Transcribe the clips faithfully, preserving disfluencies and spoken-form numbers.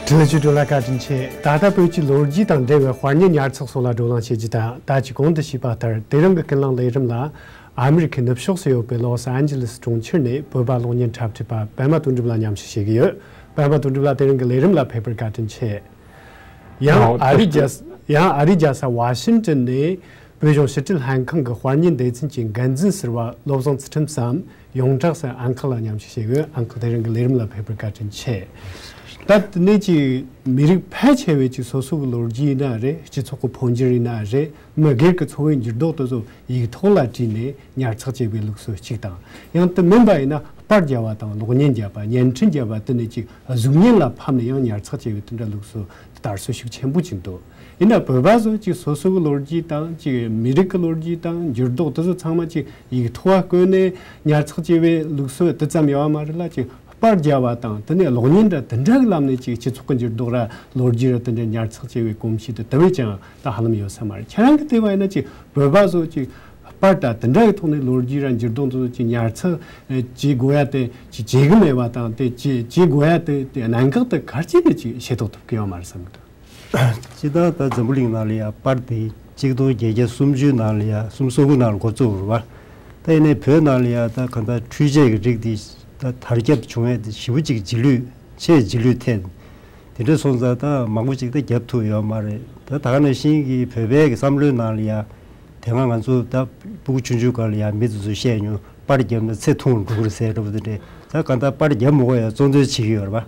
དྲི་ལན་ཞུ་སྒྲོལ་ལ་བཀའ་དྲིན་ཆེ། ད་ལྟ་བོད་ཀྱི་ལོ་རྒྱུས་དང་འབྲེལ་བའི་དཔར་ཉམས་ཉར་ཚགས་སོགས་ལ་བགྲོ་གླེང་བྱེད་རྒྱུ་དང་། ད་ཅི་གོང་དུ་ཞུས་པ་ལྟར། དེ་རིང་གི་ཀུན་གླེང་ལས་རིམ་ལ་ཨ་མི་རི་ཁའི་ནུབ་ཕྱོགས་སུ་ཡོད་པའི་ལོ་སི་ཨན་ཇི་ལིས་གྲོང་ཁྱེར་ནས་བོད་པ་གློག་བརྙན་འཁྲབ་ཁྲིད་པ་པད་མ་དོན་གྲུབ་ལགས་མཉམ་ཞུགས་བྱེད་ཀྱི་ཡོད། པད་མ་དོན་གྲུབ་ལགས། དེ་རིང་གི་ལས་རིམ་ལ་ཕེབས་པར་བཀའ་དྲིན་ཆེ། ཡང་ཨ་རིའི་རྒྱལ་ས་ཡང་ཨ་རིའི་རྒྱལ་ས་ཝ་ཤིང་ཏོན་ནས་བོད་གཞུང་ཕྱི་དྲིལ་ལྷན་ཁང་གི་དཔར་ཉམས་སྡེ་ཚན་གྱི་འགན་འཛིན་ཟུར་པ་བློ་བཟང་ཚུལ་ཁྲིམས་སམ་ཡོངས་གྲགས་སུ་ཨང་ཁུ་ལགས་མཉམ་ཞུགས་བྱེད་ཡོད། ཨང་ཁུ། དེ་རིང་གི་ལས་རིམ་ལ་ཕེབས་པར་བཀའ་དྲིན་ཆེ། ད་དེ་ནས་ཅིག་མི་རིགས་ཕལ་ཆེ་བས་ཅིག་སོ་སོ་གི་ལོ་རྒྱུས་ཡིན་ན་རེད། སྤྱི་ཚོགས་ཀྱི་འཕོ་འགྱུར་ཡིན་ན་རེད། མི་སྒེར་གྱི་འཚོ་བའི་འགྱུར་ལྡོག་དེ་ཚོ་ཡིག་ཐོག་ལ་བྲིས་ནས་ཉར་ཚགས་བྱེད་པའི་ལུགས་སྲོལ་གཅིག་དང་། ཡང་དེ་མིན་པ་ཡིན་ན་པར་རྒྱབ་པ་དང་གློག་བརྙན་རྒྱབ་པ། བརྙན་འཕྲིན་རྒྱབ་པ། དེ་ནས་ཅིག་གཟུགས་བརྙན་ལ་ཕབ་ནས་ཡང་ཉར་ཚགས་བྱེད་པའི་དེ་འདྲ་ལུགས་སྲོལ་དར་སྲོལ་ཤུགས་ཆེན་པོ་ཅིག་འདུག་ཡིན་ན་བོད་པ་ཚོ་ཅིག་སོ་སོ་གི་ལོ་རྒྱུས་དང་ཅིག་མི་རིགས་ཀྱི་ལོ་རྒྱུས་དང་འགྱུར་ལྡོག་དེ་ཚོ་ཚང་མ་ཅིག་ཡིག་ཐོག་བཀོད་ནས་ཉར་ཚགས་བྱེད་པའི་ལུགས་སྲོལ་དེ་ཙམ་ཡོད་པ་མ་རེད་ལ། ཅིག་པར་རྒྱབ་པ་དང་དེ་ནས་གློག་བརྙན་འདྲ་དེ་འདྲ་གི་ལམ་ནས་ཅིག་སྤྱི་ཚོགས་ཀྱི་འགྱུར་ལྡོག་ར་ལོ་རྒྱུས་ར་དེ་འདྲ་ཉར་ཚགས་བྱེད་པའི་གོམས་གཤིས་དེ་དེ་བས་ཀྱང་ད་ཧ་ལམ་ཡོད་ས་མ་རེད། ཁྱེད་རང་གིས་བལྟས་པ་ཡིན་ན་ཅིག་བོད་པ་ཚོ་ཅིག་པར་དང་དེ་འདྲ་གི་ཐོག་ནས་ལོ་རྒྱུས་ར་འགྱུར་ལྡོག་དེ་ཚོ་ཅིག་ཉར་ཚགས་བྱེད་དགོས་ཡ་དེ་ཅིག་བྱེད་གི་མེད་པ་དང་། དེ་ཅིག་བྱེད་དགོས་ཡ་དེ་དེ་གནད་འགག་དེ་ག་རེ་བྱས་ནས་ཅིག་ཤེས་རྟོགས་ཐུབ་ཀྱི་ཡོད་མ་རེད་བསམ་གི་འདུག་སྤྱིར་བཏང་ད་འཛམ་བུ་གླིང་ནང་ལ་ཡ་པར་དེ་གཅིག་སྟོང་བརྒྱད་བརྒྱ་སུམ་ཅུ་ནང་ལ་ཡ་སུམ་ཅུ་སོ་དགུ་ནང་ལ་འགོ་བཙུགས་པ་རེད་བ། ད་ཡིན་ནའི་བོད་ནང་ལ་ཡ་ད་གང་ལྟར་འཕྲུལ་ཆས་ཀྱི་རིགས་དེ་ད་དར་ཁྱབ་བྱུང་ཡས་དེ་ཞེ་པོ་ཅིག་རྗེས་ལུས་ཆེས་རྗེས་ལུས་ཐེབས། དེ་འདྲ་སོང་ཙང་ད་མང་པོ་ཅིག་ད་རྒྱབ་ཐུབ་ཡོད་མ་རེད། ད་ད་ག་ནང་བཞིན་གྱི་བོད་པའི་གི་བསམ་བློའི་ནང་ལ་ཡ་དེ་སྔ་ང་ཚོ་ད་སྤུ་གུ་ཆུང་ཆུང་སྒང་ལ་ཡ་མི་དེ་ཚོ་བཤད་མྱོང་། པར་བརྒྱབ་ན་ཚེ་ཐུང་འགྲོ་གི་རེད་ཟེར་འདྲ་པོ་དེ་འདྲས། ད་གང་ལྟར་པར་རྒྱབ་མི་དགོས་ཡ་གཙོ་འདོན་བྱེད་ཀྱི་ཡོད་རེད་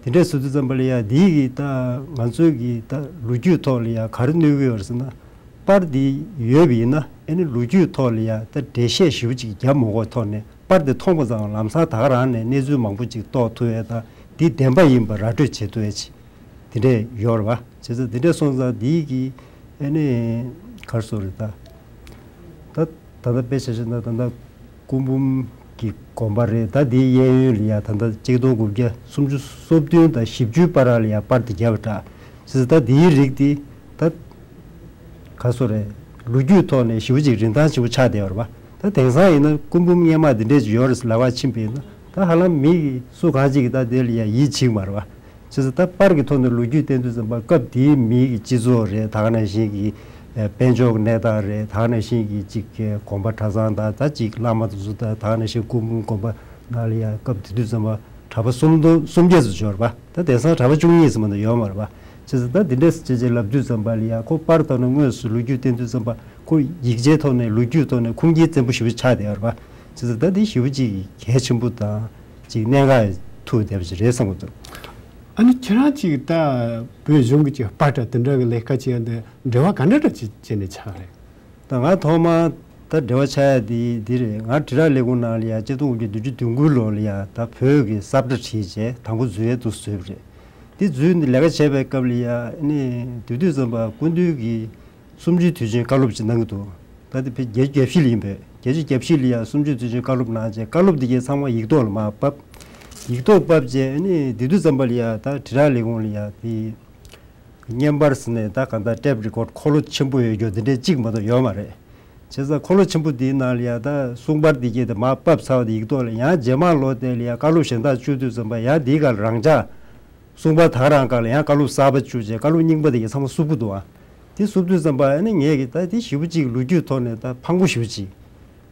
པ། དེ་འདྲས་སུ་དུས་ཙམ་པ་ལ་ཡ་འདིའི་གི་ད་ང་ཚོའི་གི་ད་ལོ་རྒྱུས་ཐོག་ལ་ཡ་ག་རེ་གནོད་ཀྱི་ཡོད་རེད་ཟེར་ན། པར་འདི་ཡོད་པ་ཡིན་ན་ཨ་ནི་ལོ་རྒྱུས་ཐོག་ལ་ཡ་ད་འགྲེལ་བཤད་ཞེ་པོ་ཅིག་རྒྱབ་མི་དགོས་ཐོག་ནས། པར་འདི་མཐོང་པ་ཙམ་ལམ་སང་ད་ག་རང་ནས་གནས་ཚུལ་མང་པོ་ཅིག་རྟོགས་ཐུབ་ཡ་དང་འདི་བདེན་པ་ཡིན་པ་ར་སྤྲོད་བྱེད་ཐུབ་ཡ་ཅིག་དེ་འདྲས་ཡོད་རེད་པ། བྱས་ཙང་དེ་འདྲས་སོང་ཙང་འདིའི་གི་ཨ་ནི་ག་རེ་ཟེར་དགོས་རེད། ད་ད་ད་ལྟ་དཔེ་ཆ་བཞག་ན་ད་ལྟ་སྐུ་འབུམ་གྱི་དགོན་པ་རེད། ད་འདིའི་གཡས་གཡོན་ལ་ཡ་ད་ལྟ་གཅིག་སྟོང་དགུ་བརྒྱ་སུམ་ཅུ་སོ་བདུན་དང་བཞི་བཅུའི་བར་ལ་ཡ་པར་དེ་བརྒྱབ་པ་འདྲ། བྱས་ཙང་ད་འདིའི་རིགས་དེ་ད་ག་རེ་ཟེར་དགོས་རེད། ལོ་རྒྱུས་ཐོག་ནས་ཞེ་པོ་ཅིག་རིན་ཐང་ཆེན་པོ་ཆགས་བསྡད་ཡོད་རེད་པ། ད་དེང་སང་ཡིན་ན་སྐུ་འབུམ་སྔོན་མ་འདི་འདྲས་ཅིག་ཡོད་རེད་ཟེར་ལབ་པ་ཕྱིན་པ་ཡིན་ན་ད་ཧ་ལམ་མི་གི་སུ་གང་ཅིག་གིས་ད་དེ་ལ་ཡ་ཡིད་ཆེས་ཀྱི་མ་རེད་པ། བྱས་ཙང་ད་པར་གྱི་ཐོག་ནས་ལོ་རྒྱུས་བསྟན་དུས་ཙམ་པ་སྐབས་དེའི་མིའི་གི་སྤྱི་ཚོགས་རེད། ད་ག་ནང་བཞིན་གྱི་ཨ་དཔལ་འབྱོར་གྱི་གནས་སྟངས་རེད། ད་ག་ནང་བཞིན་གྱི་ཅིག་གི་དགོན་པ་གྲྭ་ཚང་དང་ད་ཅིག་བླ་མ་དེ་ཚོ་དང་ད་ག་ནང་བཞིན་སྐུ་འབུམ་དགོན་པ་ནང་ལ་ཡ་སྐབས་དེ་དུས་ཙམ་པ་གྲྭ་པ་སུམ་སྟོང་སུམ་བརྒྱ་ཙམ་ཡོད་རེད་པ། ད་དེང་སང་གྲྭ་པ་བཅུ་གཉིས་ཙམ་མ་གཏོགས་ཡོད་མ་རེད་པ། བྱས་ཙང་ད་འདི་འདྲས་སེ་བྱས་བྱས་ལབ་དུས་ཙམ་པ་ལ་ཡ་ཁོ་པར་ཐོག་ནས་དངོས་སུ་ལོ་རྒྱུས་བསྟན་དུས་ཙམ་པ་ཁོ་ཡིག་ཆའི་ཐོག་ནས་ལོ་རྒྱུས་ཐོག་ནས་ཁུངས་སྐྱེལ་བཙན་པོ་ཞེ་པོ་ཆགས་བསྡད་ཡོད་རེད་པ། བྱས་ཙང་ད་འདི་ཞེ་པོ་ཅིག་གལ་ཆེན་པོ་དང་ཅིག་གནད་འགག་ཐུག་བསྡད་པ་ཅིག་རེད་བསམ་གྱི་འདུག་ཨ་ནི་ཁྱེད་རང་ཅིག་ད་བོད་གཞུང་གི་ཅིག་པར་འདྲ་དེ་འདྲ་གི་ལས་ཀ་བྱེད་ཡ་འདི་འབྲེལ་བ་ག་འདྲ་འདྲ་ཅིག་བྱས་ནས་ཆགས་རེད། ད་ང་ཐོག་མ་ད་འབྲེལ་བ་ཆགས་ཡ་དེ་འདི་རེད། ང་དྲིལ་བསྒྲགས་ལས་ཁུངས་ནང་ལ་ཡ་གཅིག་སྟོང་དགུ་བརྒྱ་བདུན་ཅུ་དོན་དགུ་ལོ་ལ་ཡ་ད་བོད་ཀྱི་ས་བཀྲ་བྲིས་བྱས་དང་པོ་འཛུལ་ཡས་འདུག་བཟོས་པ་རེད། དེ་འཛུལ་ནས་ལས་ཀ་བྱས་པའི་སྐབས་ལ་ཡ་ཨ་ནི་དེ་དུས་ཙམ་པ་སྐུ་མདུན་གྱི་གསུམ་བཅུའི་དུས་ཆེན་བཀའ་སློབ་ཅིག་གནང་གི་འདུག་ད་དེ་བོད་བརྒྱད་ཅུ་གྱ་བཞི་ལ་ཡིན་པས། བརྒྱད་ཅུ་གྱ་བཞི་ལ་ཡ་གསུམ་བཅུའི་དུས་ཆེན་བཀའ་སློབ་གནང་བྱས་བཀའ་སློབ་དེ་གའི་ཚང་མ་ཡིག་ཐོག་ལ་མར་ཕབ། ཡིག་ཐོག་ཕབ་བྱས་ཨ་ནི་དེ་དུས་ཙམ་པ་ལ་ཡ་ད་དྲིལ་བསྒྲགས་ལས་ཁུངས་ལ་ཡ་དེ་བརྙན་པར་ཟེར་ནས་ད་གང་ལྟར་ཊེབ་རི་ཀོཌ་འཁོར་ལོ་ཆེན་པོ་ཡོད་རྒྱུ་དེ་འདྲས་གཅིག་མ་གཏོགས་ཡོད་མ་རེད། བྱས་ཙང་འཁོར་ལོ་ཆེན་པོ་འདིའི་ནང་ལ་ཡ་ད་གསུང་པར་འདི་གས་དེ་མར་ཕབ་ཚར་བ་དེ་ཡིག་ཐོག་ལ་ཡང་རྗེས་མ་ལོ་དེ་ལ་ཡ་བཀའ་སློབ་གཞན་དག་བཅུག་དུས་ཙམ་པ་ཡང་འདིའི་སྒང་ལ་རང་འཇགས་གསུང་པར་ད་ག་རང་སྒང་ལ་ཡང་བཀའ་སློབ་གསར་པ་བཅུག་བྱས་བཀའ་སློབ་རྙིང་པ་དེ་གས་ཚང་མ་བསུབ་ཀྱི་འདུག་ཨ། དེ་བསུབ་དུས་ཙམ་པ་ཨ་ནི་ངས་ཀྱི་ད་དེ་ཞེ་པོ་ཅིག་ལོ་རྒྱུས་ཐོག་ནས་ད་ཕངས་པོ་ཞེ་པོ་ཅིག་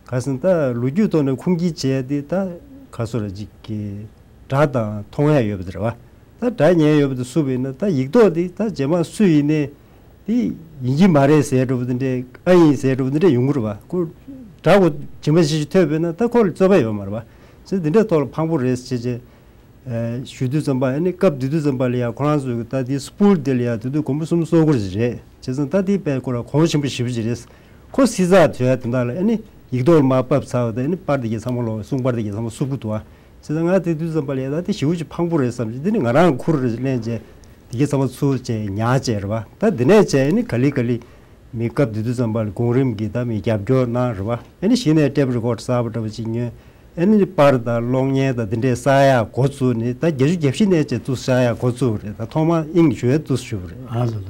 ག་ཟེར་ན་ད་ལོ་རྒྱུས་ཐོག་ནས་ཁུངས་སྐྱེལ་བྱས་ཏེ་ད་ག་སོ་ར་ཅིག་གི་སྒྲ་དང་མཐོང་ཡ་ཡོད་པ་དེ་རེད་བ། ད་སྒྲ་ཉན་ཡོད་པ་དེ་བསུབ་པ་ཡིན་ན་ད་ཡིག་ཐོག་དེ་ད་རྗེས་མ་སུ་ཡིན་ནའི་དེ་ཡིན་གྱི་མ་རེད་ཟེར་འགྲོ་བ་དེ་འདྲས་ཨ་ཡིན་ཟེར་འགྲོ་བ་དེ་འདྲས་ཡོང་གི་རེད་བ། ཁོ་སྒྲ་གོ་ཇི་མ་ཇི་བཞིན་ཐོས་པ་ཡིན་ན་ད་ཁོ་ལ་རྩོད་པ་ཡོད་མ་རེད་བ། ཟེར་དེ་འདྲས་ཐོག་ལ་ཕངས་པོ་རེད་ཟེར་བྱས། ཨ་ཞུ་དུས་ཙམ་པ་ཨ་ནི་སྐབས་དེ་དུས་ཙམ་པ་ལ་ཡ་ཁོ་རང་ཚོས་ད་དེ་སྤུལ་དེ་ལ་ཡ་དེ་དུས་དགོན་པ་སུམ་ཅུ་སོ་དགུ་ཞིག་རེད། བྱས་ཙང་ད་དེ་དཔེ་ཁོ་ར་གོང་ཆེན་པོ་ཞེ་པོ་ཅིག་རེད། ཁོ་སྲིད་ཚགས་དོད་དེ་འདྲ་ལ་ཨ་ནི་ཡིག་ཐོག་ལ་མར་ཕབ་ཚར་བ་དེ་ཨ་ནི་པར་དེ་གས་ཚང་མ་ལོག་གསུང་པར་དེ་གས་ཚང་མ་བསུབ་ཀྱི་འདུག་ཨ། བྱས་ཙང་ང་དེ་དུས་ཙམ་པ་ལ་ཡ་ད་དེ་ཞེ་པོ་ཅིག་ཕངས་པོ་རེད་བསམ་གྱི། དེ་ནི་ང་རང་ཁུར་རེ་ལེན་བྱས་དེ་གས་ཚང་མ་ཚུར་བྱས་ཉར་བྱས་རེད་བ། ད་དེ་ནས་བྱས་ཨ་ནི་ག་ལེ་ག་ལེ། མི་སྐབས་དེ་དུས་ཙམ་པ་ལ་གོང་རིམ་གྱིས་ད་མི་རྒྱབ་སྐྱོར་གནང་རེད་བ། ཨ་ནི་གཞི་ནས་ཊེབ་རི་ཀོཌ་གསར་པ་འདྲ་བ་ཅིག་ཉོས། ཨ་ནི་པར་དང་གློག་བརྙན་དང་དེ་འདྲས་གསར་ཡག་འགོ་བཙུགས་ནས་ད་བརྒྱད་ཅུ་གྱ་བཞི་ནས་བྱས་ཏུ་གསར་ཡག་འགོ་བཙུགས་རེད། ད་ཐོག་མ་དབྱིངས་ཞུ་ཡས་ཏུ་ཞུ་བ་རེད། ཨ་ལ་ལ།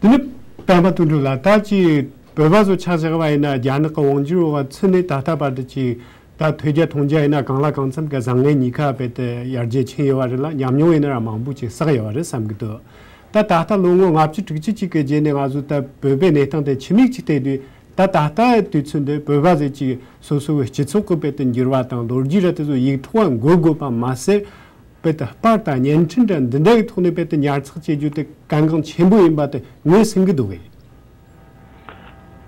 དེ་ནི་པད་མ་དོན་གྲུབ་ལགས། ད་ཅི་བོད་པ་ཚོ་ཆ་བཞག་པ་ཡིན་ན་རྒྱ་ནག་གི་དབང་སྒྱུར་འོག་ཚུད་ནས་ད་ལྟ་བར་དུ་ཅིག་ད་ཐོས་རྒྱ་མཐོང་རྒྱ་ཡིན་ན་གང་ལ་གང་འཚམ་གྱི་བཟང་ངན་གཉིས་ཀ་རྦད་དེ་ཡར་རྒྱས་ཕྱིན་ཡོད་པ་རེད་ལ། ཉམས་མྱོང་ཡིན་ན་ར་མང་པོ་ཅིག་བསགས་ཡོད་པ་རེད་བསམ་གྱི་འདུག་ད་ད་ལྟ་ལོ་ངོ་ལྔ་བཅུ་དྲུག་ཅུ་ཅིག་གི་རྗེས་ནས་ང་ཚོ་ད་བོད་པའི་གནས་སྟངས་དེ་ཕྱི་མིག་ཅིག་བལྟས་དུས། ད་ད་ལྟ་དུས་ཚོད་འདི་བོད་པ་ཟེར་ཅིག་སོ་སོའི་སྤྱི་ཚོགས་ཀྱི་རྦད་དེ་འགྱུར་བ་དང་ལོ་རྒྱུས་ར་དེ་ཚོ་ཡིག་ཐོག་འགོད་དགོས་པ་མ་ཟད། རྦད་དེ་པར་དང་བརྙན་འཕྲིན་འདྲ་འདི་འདྲའི་ཐོག་ནས་རྦད་དེ་ཉར་ཚགས་བྱེད་རྒྱུ་དེ་གལ་འགངས་ཆེན་པོ་ཡིན་པ་དེ་ངོས་ཟིན་གྱི་འདུག་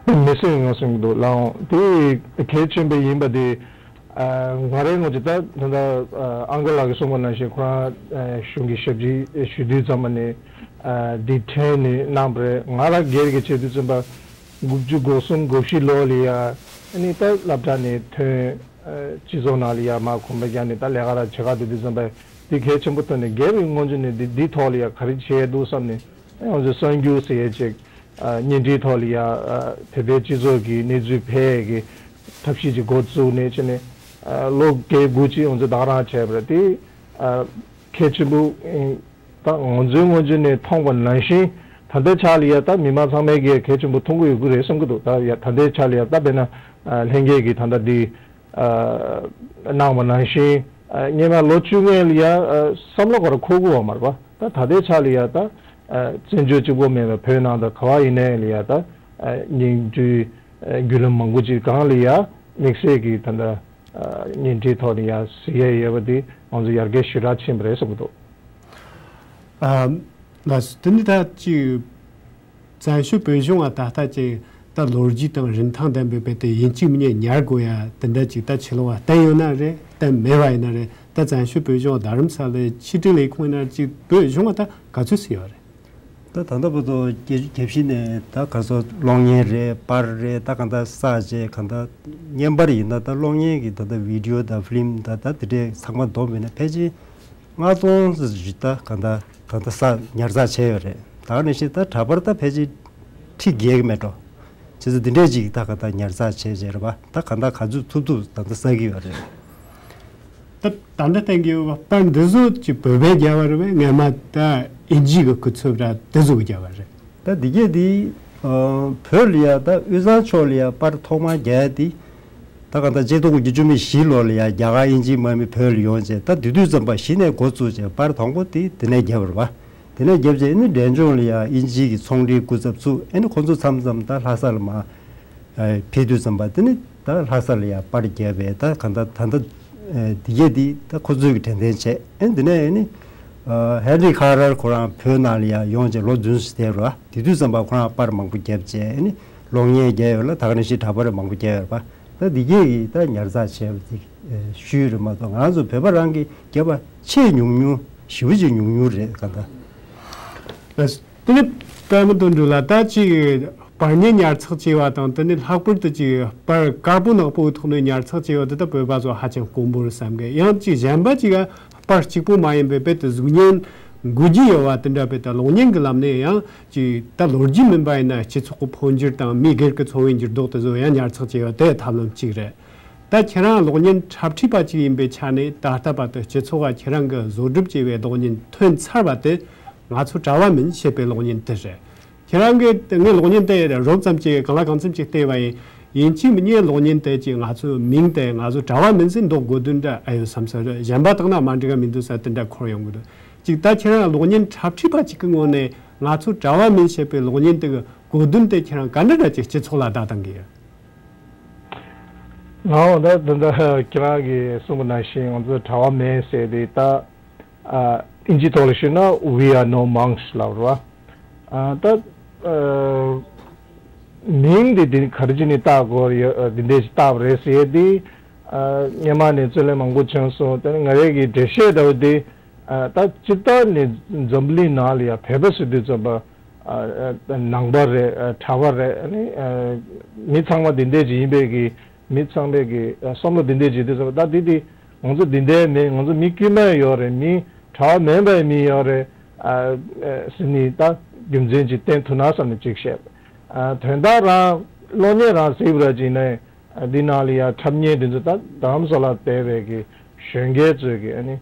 གས། མི་སེམས་ངོས་ཟིན་གྱི་འདུག་ལགས། དེ་གལ་ཆེན་པོ་ཡིན་པ་དེ། ཨ། ང་རའི་ངོས་ཀྱི་ད་ད་ལྟ་ཨ་ཨང་ཀི་ལགས་ཀྱིས་གསུངས་པ་ནང་བཞིན་ཁོ་རང་ཨ་གཞུང་གི་ཞབས་ཕྱི་ཞུ་དུས་ཙམ་པ་ནས་ཨ་འདི་དྲན་ནས་གནང་བ་རེད། ང་རང་སྒེར་གྱི་བྱེད་དུས་ཙམ་པ་དགུ་བཅུ་གོ་གསུམ་གོ་བཞི་ལོ་ལ་ཡ་ཨ་ནི་ད་སློབ་གྲྭ་ནས་ཐོན། ཨ་སྤྱི་ཚོགས་ནང་ལ་ཡ་མར་གོམ་པ་བརྒྱབ་ནས་ད་ལས་ཀ་ར་བྱེད་ག་འགྲོ་དུས་ཙམ་པ་འདི་གལ་ཆེན་པོ་ཐོག་ནས་སྒེར་གྱི་ངོས་ནས་འདི་འདི་ཐོག་ལ་ཡ་ག་རེ་བྱས་འདུག་བསམ་ནས། ང་ཚོས་གསར་འགྱུར་ཟེར་ཡས་ཅིག་ཨ་བརྙན་འཕྲིན་ཐོག་ལ་ཡ་ཨ་བོད་པའི་སྤྱི་ཚོགས་ཀྱི་གནས་ཚུལ་ཕལ་གྱི་ཐབས་ཤེས་ཅིག་འགོ་བཙུགས་ནས་བྱས་ནས་ཨ་ལོ་བརྒྱད་དགུ་ཅིག་ང་ཚོས་བདག་རང་བྱས་པ་རེད། དེ་ཨ་གལ་ཆེན་པོ་ཨ་ད་ང་ཚོའི་ངོས་ནས་མཐོང་བ་ནང་བཞིན་ད་ལྟའི་ཆ་ལ་ཡ་ད་མི་མང་ཚང་མས་ཀྱི་གལ་ཆེན་པོ་མཐོང་གི་ཡོད་ཀྱི་རེད་བསམ་གྱི་འདུག་ད་ཡ་ད་ལྟའི་ཆ་ལ་ཡ་ད་དཔེར་ན་ཨ་ལྷན་རྒྱས་ཀྱིས་ད་ལྟ་འདི་ཨ་གནང་བ་ནང་བཞིན་ཨ་སྔོན་མ་ལོ་བཅོ་ལྔ་ལ་ཡ་ཨ་བསམ་བློ་ག་རེ་འཁོར་གྱི་ཡོད་མ་རེད་པ། ད་ད་ལྟའི་ཆ་ལ་ཡ་ད་ཨ་བཙན་བྱོལ་གཅིག་པོ་མིན་པ་བོད་ནང་དུ་ག་པར་ཡིན་ནའི་ལ་ཡ་ད་ཨ་བརྙན་འཕྲིན་ཨ་བརྒྱུད་ལམ་མང་པོ་ཅིག་སྒང་ལ་ཡ་དམིགས་བསལ་གྱི་ད་ལྟ་ཨ་བརྙན་འཕྲིན་ཐོག་ནས་ཡ་གཟིགས་ཡས་ཡོད་པ་དེ་ང་ཚོ་ཡར་རྒྱས་ཞེ་དྲག་ཕྱིན་པ་རེད་བསམ་གྱི་འདུག་ཨ་ལགས་སོ། དེ་ནི་ད་ཅིག་བཙན་བྱོལ་བོད་གཞུང་ང་ད་ལྟ་ཅིག་ད་ལོ་རྒྱུས་དང་རིན་ཐང་ལྡན་པའི་རྦད་དེ་ཡིན་གཅིག་མིན་གཉིས་ཉར་དགོས་ཡ་དེ་འདྲ་ཅིག་ད་ཕྱི་ལོགས་ལ་བསྟན་ཡོད་ན་རེད། བསྟན་མེད་པ་ཡིན་ན་རེད། ད་བཙན་བྱོལ་བོད་གཞུང་རྡ་རམ་ས་ལའི་ཕྱི་དྲིལ་ལས་ཁུངས་ཡིན་ན་ཅིག་བོད་གཞུང་ང་ད་ག་ཚོད་ཟིན་ཡོད་རེད། ད་ད་ལྟ་བར་དུ་རྒྱལ་རྒྱལ་སྤྱི་ནས་ད་ག་ཚོད་གློག་བརྙན་རེད། པར་རེད། ད་གང་ལྟར་གསར་བརྗེ་གང་ལྟར་བརྙན་པར་ཡིན་ན་ད་གློག་བརྙན་གྱི་ད་ལྟ་བི་ཌི་ཡོ་དང་ཕི་ལིམ་ད་ད་དེ་འདྲའི་ཚང་མ་བསྡོམས་ཡིན་ན་ཕལ་ཆེར་ལྔ་སྟོང་ཙམ་ཞིག་ད་ག་ད་ག་ད་ས་ཉར་ཚགས་བྱས་ཡོད་རེད། ད་ག་ནང་བཞིན་ད་འདྲ་པར་ད་ཕལ་ཆེར་ཁྲི་བརྒྱད་ཀྱི་མེད་འགྲོ། བྱས་ཙང་འདི་འདྲས་ཅིག་ད་ག་ད་ཉར་ཚགས་བྱས་བྱས་རེད་པ། ད་ག་ད་ག་ཚོད་ཐུབ་ཐུབ་ད་ད་བསགས་ཀྱི་ཡོད་རེད། ད་ད་ལྟ་བསྟན་གྱི་ཡོད་པ་པར་འདི་ཚོ་ཅིག་བོད་པས་བརྒྱབ་པ་རེད་པས། སྔོན་མ་ད་ཨིན་ཇི་གི་སྐུ་ཚབ་ར་དེ་ཚོ་གིས་བརྒྱབ་པ་རེད། ད་འདི་གས་འདི་ཨ་བོད་ལ་ཡ་ད་དབུས་གཙང་ཕྱོགས་ལ་ཡ་པར་ཐོག་མར་རྒྱག་ཡ་འདི་ད་གང་ལྟར་ཆིག་སྟོང་དགུ་བརྒྱ་བཅུ་མེད་བཞི་ལོ་ལ་ཡ་རྒྱ་གར་དབྱིན་ཇིའི་དམག་མི་བོད་ལ་ཡོང་བྱས། ད་དེ་དུས་ཙམ་པ་གཞི་ནས་འགོ་བཙུགས་བྱས་པར་དང་པོ་དེ་དེ་ནས་བརྒྱབ་པ་རེད་པ། དེ་ནས་བརྒྱབ་བྱས་ཨ་ནི་འབྲས་ལྗོངས་ལ་ཡ་དབྱིན་ཇི་གི་ཚོང་འབྲེལ་སྐུ་ཚབ་བཙུགས། ཨ་ནི་ཁོ་ཚོ་མཚམས་མཚམས་ད་ལྷ་ས་ལ་མར་ཨ་ཕེབས་དུས་ཙམ་པ་དེ་ནི་ད་ལྷ་ས་ལ་ཡ་པར་བརྒྱབ་པས། ད་གང་ལྟར་ད་ལྟ་ཨ་འདི་གས་འདི་ད་ཁོ་ཚོས་ཀྱི་དྲན་རྟེན་བྱས། ཨ་ནི་དེ་ནས་ཨ་ནི་ཨ་ཧེ་ནི་རི་ཁ་རར་ཁོ་རང་བོད་ནང་ལ་ཡ་ཡོང་བྱས་ལོ་བདུན་ཙམ་བསྡད་རེད་པ། དེ་དུས་ཙམ་པ་ཁོ་རང་པར་མང་པོ་བརྒྱབ་བྱས། ཨ་ནི་གློག་བརྙན་བརྒྱབ་ཡོད་ལ་ད་ག་ནང་བཞིན་འདྲ་པར་མང་པོ་བརྒྱབ་ཡོད་རེད་པ། ད་འདི་གས་ཀྱི་ད་ཉར་ཚགས་བྱས་པ་དེ་ཨ་ཤུལ་རེད་མ་གཏོགས་ང་ཚོ་བོད་པ་རང་གིས་བརྒྱབ་པ་ཆེས་ཉུང་ཉུང་ཞེ་པོ་ཅིག་ཉུང་ཉུང་རེད་ག་ད། ལགས། དེ་ནས་པད་མ་དོན་གྲུབ་ལགས། ད་ཅིག་པར་ཉར་ཉར་ཚགས་བྱས་པ་དང་། དེ་ནས་ལྷག་པར་དུ་ཅིག་པར་དཀར་པོ་ནག་པོའི་ཐོག་ནས་ཉར་ཚགས་བྱས་པ་དེ་ད་བོད་པ་ཚོ་ཧ་ཅང་དཀོན་པོ་རེད་བསམ་གི། ཡང་ཅིག་གཞན་པ་ཅིག་ག་པར་གཅིག་པོ་མ་ཡིན་པའི་རྦད་དེ་གཟུགས་བརྙན་འགོད་རྒྱུ་ཡོད་པ་དེ་འདྲ། རྦད་དེ་གློག་བརྙན་གྱི་ལམ་ནས་ཡང་ཅིག་ད་ལོ་རྒྱུས་མིན་པ་ཡིན་ན་སྤྱི་ཚོགས་ཀྱི་འཕོ་འགྱུར་དང་མི་སྒེར་གྱི་འཚོ་བའི་འགྱུར་ལྡོག་དེ་ཚོ་ཡང་ཉར་ཚགས་བྱས་པ་དེ་ཐབས་ལམ་གཅིག་རེད། ད་ཁྱེད་རང་གློག་བརྙན་འཁྲབ་ཁྲིད་པ་ཅིག་ཡིན་པའི་ཆ་ནས་ད་ལྟ་བར་དུ་སྤྱི་ཚོགས་ལ་ཁྱེད་རང་གིས་བཟོ་སྒྲུབ་བྱས་པའི་གློག་བརྙན་ཐོན་ཚར་བ་དེ་ང་ཚོ་གྲྭ་པ་མིན་ཞེས་པའི་གློག་བརྙན་དེ་རེད། ཁྱེད་རང་གིས་ངས་གློག་བརྙན་དེ་རོབ་ཙམ་ཅིག་གང་ལ་གང་འཚམ་ཅིག་བལྟས་པ་ཡིན། ཡིན་གཅིག་མིན་གཉིས་གློག་བརྙན་དེ་ཅིག་ང་ཚོའི་མིང་དེ་ང་ཚོ་གྲྭ་པ་མིན་ཟེར་འདོགས་དགོས་དོན་འདྲ་ཨེ་ཡོད་བསམ་ས་རེད། གཞན་པ་དག་ན་མ་འགྲིག་ག་མི་འདུག་ས་དེ་འདྲ་འཁོར་ཡོང་གི་འདུག་ཅིག་ད་ཁྱེད་རང་གློག་བརྙན་འཁྲབ་ཁྲིད་པ་ཅིག་གི་ངོས་ནས་ང་ཚོ་གྲྭ་པ་མིན་ཞེས་པའི་གློག་བརྙན་དེ་གི་གོ་དོན་དེ་ཁྱེད་རང་ག་འདྲ་འདྲ་ཅིག་སྤྱི་ཚོགས་ལ་བདག་བཏང་གི་ཡོད། ང་འོ་ད་ད་ལྟ་ཁྱེད་རང་གིས་གསུངས་པ་ནང་བཞིན་ང་ཚོ་གྲྭ་པ་མིན་ཟེར་དེ་ད་ཨ་ཨིན་ཇི་ཐོག་ལ་ཞུས་ན་We are no monks ལབ་རེད་བ། ཨ་ད་ཨ་མིང་དེ་དེ་ག་རེ་བྱས་ནས་བཏགས་དགོས་ཡོད། ཨ་འདི་འདྲས་ཞིག་བཏགས་པ་རེད་ཟེར་དེ་ཨ་སྔོན་མ་ནས་རྩོད་གླེང་མང་པོ་བྱུང་སོང་། དེ་ནས་ང་རའི་གི་འགྲེལ་བཤད་འདྲ་བོ་དེ་ཨ་ད་སྤྱིར་བཏང་ནས་འཛམ་བུ་གླིང་ནང་ལ་ཡང་བོད་པ་ཟེར་དུས་ཙམ་པ། ཨ་ཨ་ནང་པ་རེད། ཨ་གྲྭ་པ་རེད། ཨ་ནི་ཨ་མི་ཚང་མ་འདི་འདྲས་ཅིག་ཡིན་པའི་གི་མི་ཚང་མས་གི་ཨ་བསམ་བློ་འདི་འདྲས་ཅིག་དུས་ཙམ་པ་ད་འདི་འདི་ང་ཚོ་འདི་འདྲས་མིན། ང་ཚོ་མི་དཀྱུས་མ་ཡོད་རེད། མི་གྲྭ་པ་མིན་པའི་མི་ཡོད་རེད། ཨ་ཨ་ཟེར་ནི་ད་རྒྱུ་མཚན་ཅིག་བསྟན་ཐུབ་ན་བསམ་ནས་ཅིག་བཤད། ཨ་དོན་དག་རང་གློག་བརྙན་རང་གཟིགས་པ་ར་ཅིག་ནས་ཨ་འདི་ནང་ལ་ཡ་འཁྲབ་མཁན་འདི་ཚོ་ད་རྡ་རམ་ས་ལ་བསྡད་པའི་གི་གཞོན་སྐྱེས་ཚོས་གི་ཨ་ནི་